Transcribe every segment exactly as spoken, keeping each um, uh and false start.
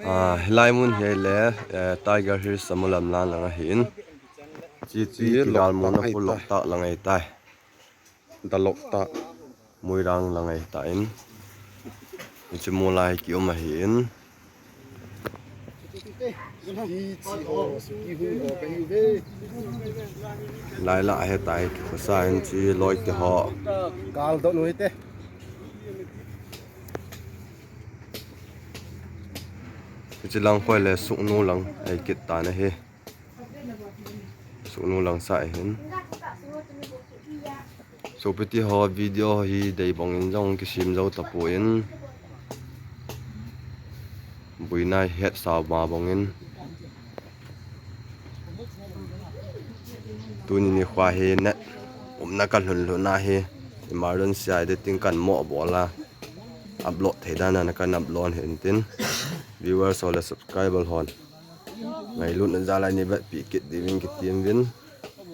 Ah, hilai mun hi le, eh, Tiger Hills Samulam lan lang ahin. Chi chi kigal mun a pulok tak lang ahitai. Dalok tak. Muirang lang ahitai. Hichi mun lai kium ahin. Lai la ahitai, kikhosa hin chi loi te ho. Kal do noi te. Hichi lang khoi le suknu lang ahi kit tan ahi. Suknu lang sa ahin. Sopite ho, video hi dei bang in jong kisem jou tapon. Buina het sao ma bang in. Tuni nikho hi net umna kalhun lhun ahi. Emergency a editing kan mo bol a. Upload thei dan a kan upload hin tin. Viewers ho le subscriber hon. Ngailutna jal a nei vetpi kit diuvin kitem uvin.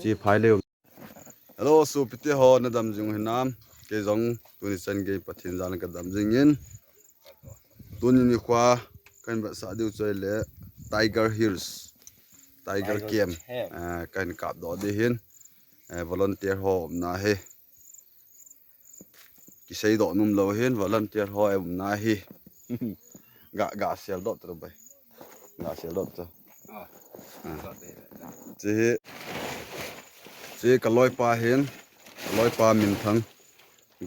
Chi phai le. Hello, sopite ho, na dam jing u hinam? Kei jong tuni chan gei Pathen jal a ka dam jing in. Tuni nikho kan vetsah diu chu ahile Tiger Hills. Tiger Tiger Camp. Camp. Ah, kan kap doh ding ahin. Eh, volunteer ho umna ahi. Kisei doh nom lou hin, volunteer ho umna ahi. Ga, ga sel doh tro bai. Ga sel doh tro. Ah. Ah. Chi hi. Chi ka loipa hin. Ka loipa minthang.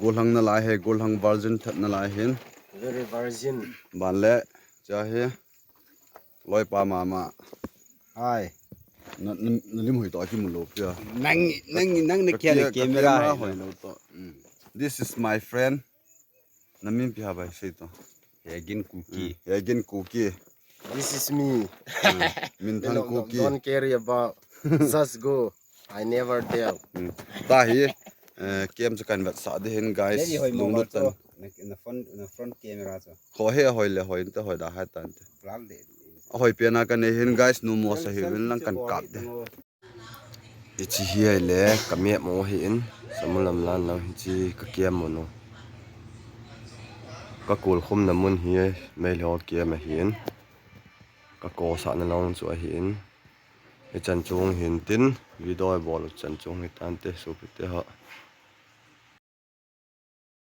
Gollhang nalai hi, gollhang virgin that nalai hin. Very virgin. Ban le, cha hi. Loipa mama. Hi. Na, na, na lim hoi to kimu lou pia. Nang, nang, nang na kia na camera hoi lou to. Mm. This is my friend. Na min ipi ham bai sei to. Hegin Kuki. Mm. Hegin Kuki. This is me. Mm. Minthang Kuki. Don't care about. Just go. I never tell. Hmm. Tahi, eh, camp chu kan vetsah ding ahin, guys. Lunglut tah in. Na, na front, na front camera chu. Ho he, hoi le, hoi inte, hoi da hai tante. Ahoi pen a kanei ahin, guys, numo sa hi vin lang kan kap ding. Hichi hi ahile, ka map mo ahin, Samulam lan lang hichi ka camp mo no. Ka kol khum na mun hi, Meitei ho camp ahin. Ka kosah na lang chu ahin. Hichan chung hin tin, video bol u chan chung hi tante, sopite ho.